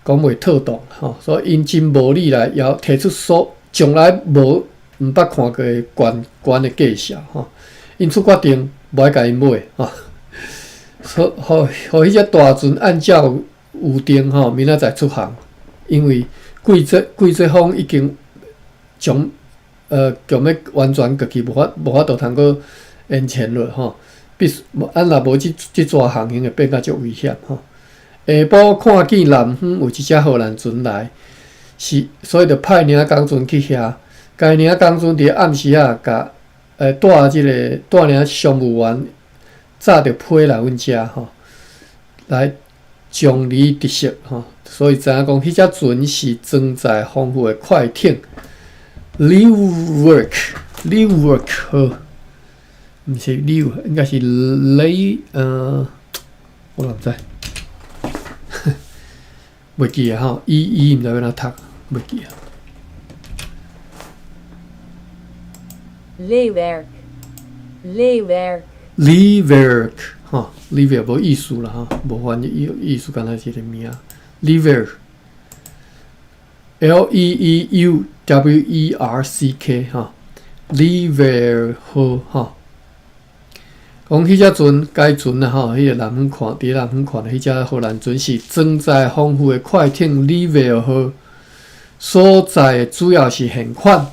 講袂妥當吼，所以𪜶真無理來要提出所從來無毋捌看過懸懸的價數吼，𪜶出決定無愛共𪜶買吼，所予予彼隻大船按照預定吼，明仔載出航，因為季節季節風已經將強欲完全過去，無法無法度通閣延前落吼。必須，啊若無這這逝航行會變甲足危險吼。下晡看見南方有一隻荷蘭船來，是所以就派領工船去遐。該領工船佇暗時仔，共帶這个帶領商務員紮著批來阮遮吼，來將離得悉吼。所以知影講，彼隻船是裝載豐富的快艇。Leeuwark，Leeuwark 號。毋是柳，應該是雷，我嘛毋知，袂記啊吼，伊伊毋知欲按怎讀，袂記啊。 Leeuwerk. Leeuwerk. Leeuwerk 吼，Leeuwerk 無意思啦吼，無翻譯意意思，敢若是一個名。Leeuwerk，L E E U W E R C K 吼，Leeuwerk 號吼。講彼隻船，該船啊吼，彼个南方看，佇南方看的彼隻荷蘭船是裝載豐富的快艇 Leeuwerk 號，所載的主要是現款，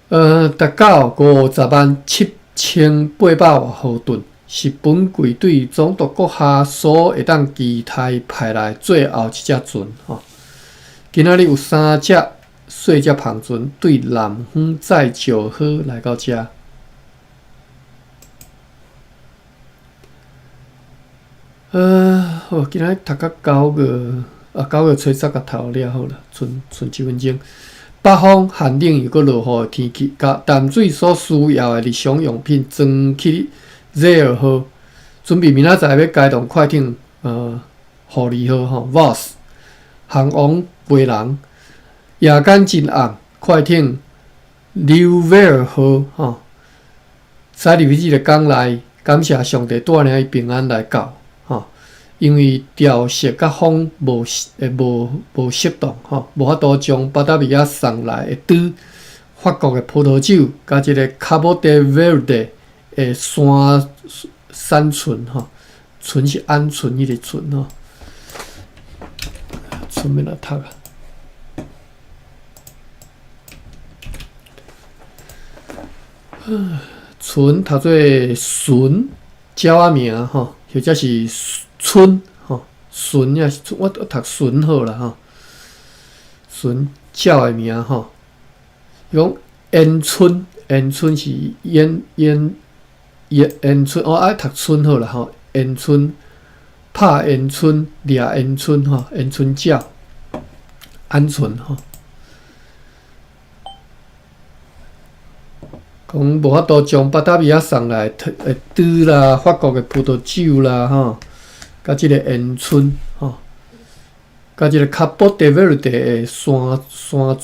達到507,800外荷噸，是本櫃對總督閣下所會當期待派來最後一隻船吼。今仔日有三隻細隻帆船對南方載石號來到遮。好，今仔日讀到九月啊，9月初10甲頭了好啦，賰賰一分鐘。北方寒冷又閣落雨的天氣，共淡水所需要的日常用品裝去熱爾號，準備明仔載欲開動快艇，護理號吼，Vos 航往飛人。夜間真暗，快艇溜威爾號吼，駛入去這个港內，感謝上帝帶領伊平安來到。吼，因為潮汐佮風無無無適當吼，無法度將巴達維亞送來的拄法國的葡萄酒，佮這个卡波德維爾德的山山鹑吼，鹑是鵪鶉彼个鹑吼，鹑欲按怎讀啊？鹑讀做鶉，鳥仔名吼，或者是鶉吼，鶉抑是我讀鶉好啦吼，鶉鳥的名吼，伊講煙鶉，煙鶉是煙煙煙煙鶉，哦愛讀鶉好啦吼，煙鶉拍煙鶉掠煙鶉吼，煙鶉鳥，鵪鶉吼。講無法度將巴達維亞送來的拄啦，法國的葡萄酒啦，吼，佮這个煙鶉吼，佮這个卡波德維爾德的山山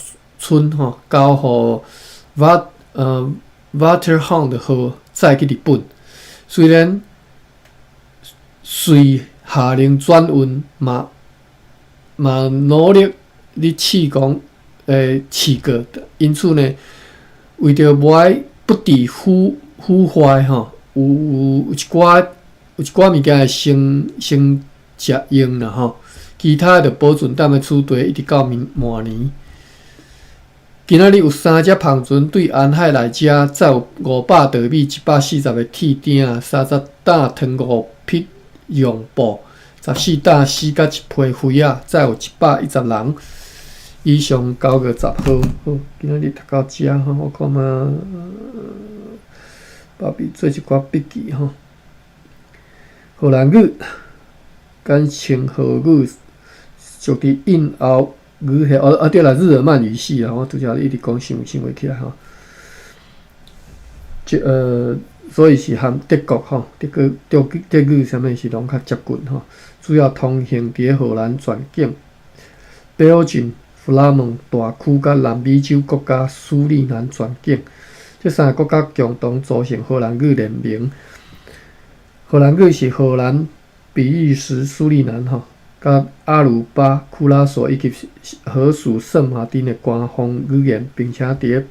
村吼，交予 Waterhound 號載去日本。雖然隨下令轉運，嘛努力咧試講試過，因此呢，為著無愛不致腐壞吼，有一寡物件會先食用啦吼，其他就保存踮咧此地，一直到明明年。今仔日有三隻帆船對安海來遮，載有500袋米、140個鐵鼎、30擔糖5匹絨布、14擔絲佮一批花仔，載有110人。以上9月10號，好，今仔日讀到遮吼，我看覓爸比做一寡筆記吼。荷蘭語，簡稱荷語，屬佇印歐語系。哦啊對啦，日耳曼語系啊，我拄才一直講想袂起來吼。這所以是和德國吼，德國德語啥物是攏較接近吼。主要通行佇咧荷蘭全境、Belgium、弗拉芒大區佮南美洲國家蘇里南全境。這三个國家共同組成荷蘭語聯盟。荷蘭語是荷蘭、比利時、蘇里南吼，佮阿魯巴、庫拉索以及荷屬聖馬丁的官方語言，並且佇咧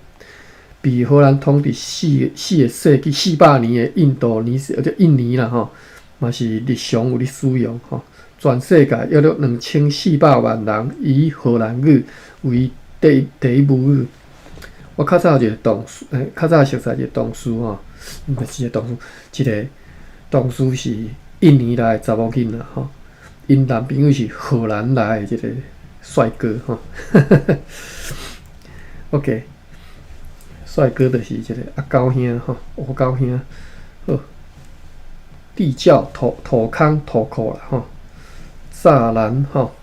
被荷蘭統治四個世紀400年的印度尼西亞，就印尼啦吼，嘛是日常有咧使用吼。全世界約略2400萬人以荷蘭語為第一母語。我較早有一個同事，較早熟似一個同事吼，毋是一個同事，一個同事是印尼來的查某囡仔吼，𪜶男朋友是荷蘭來的這個帥哥吼。OK，帥哥就是這個阿狗兄吼，烏狗兄。好，地窖土坑土庫啦吼，柵欄吼，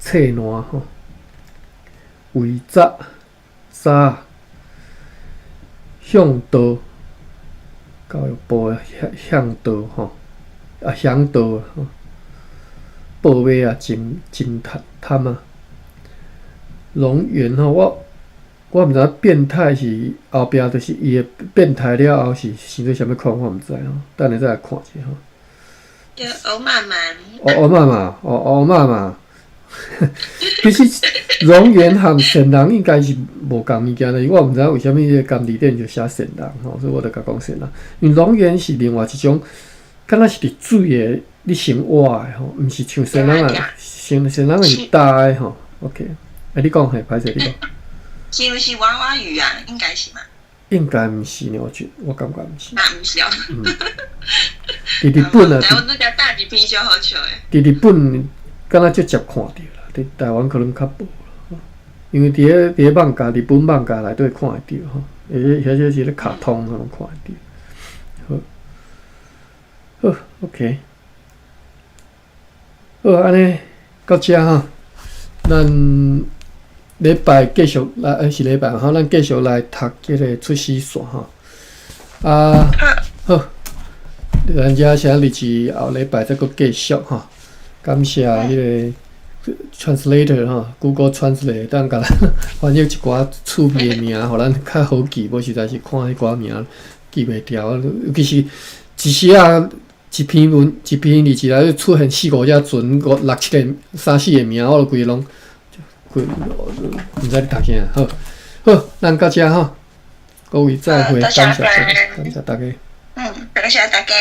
冊爛吼，圍紮紮向導，教育部的向導吼，啊向導吼，報尾啊真貪貪啊，蠑螈吼，我毋知影變態是後壁就是伊會變態了後是生做啥物款，我毋知吼，等下再來看者吼。叫歐媽媽。哦，歐媽媽，哦，歐媽媽。其實蠑螈和蟮人應該是無仝物件的，我毋知影為啥物這個字典就寫蟮人吼，所以我就共講蟮人。因為蠑螈是另外一種，敢若是佇水的咧生活的吼，毋是像蟮人啊，蟮人是焦的吼。OK，欸，你講嘿，歹勢你講。是毋是娃娃魚啊？應該是嘛？應該毋是呢，我感覺毋是。啊，毋是哦。嗯。佇日本啊，台灣都只大一片小好笑的。佇日本，敢若足捷看著啦，佇台灣可能較無啦。因為佇咧漫畫，日本漫畫內底看會著吼，而且是咧卡通攏看會著。好，好，OK。好，按呢到遮吼，咱禮拜繼續來，是禮拜吼，咱繼續來讀這個出師線吼。啊，好，咱遮寫日子後禮拜再閣繼續吼。感謝彼個 translator 吼，Google Translate 當共咱翻譯一寡趣味的名，予咱較好記，無實在是看彼寡名記袂牢。尤其是一時仔一篇文一篇字內底出現四五隻船，五六七個三四個名，我都規个攏規毋知咧讀啥。好，好，咱到遮吼，各位再會，感謝大家，感謝大家。嗯，感謝大家。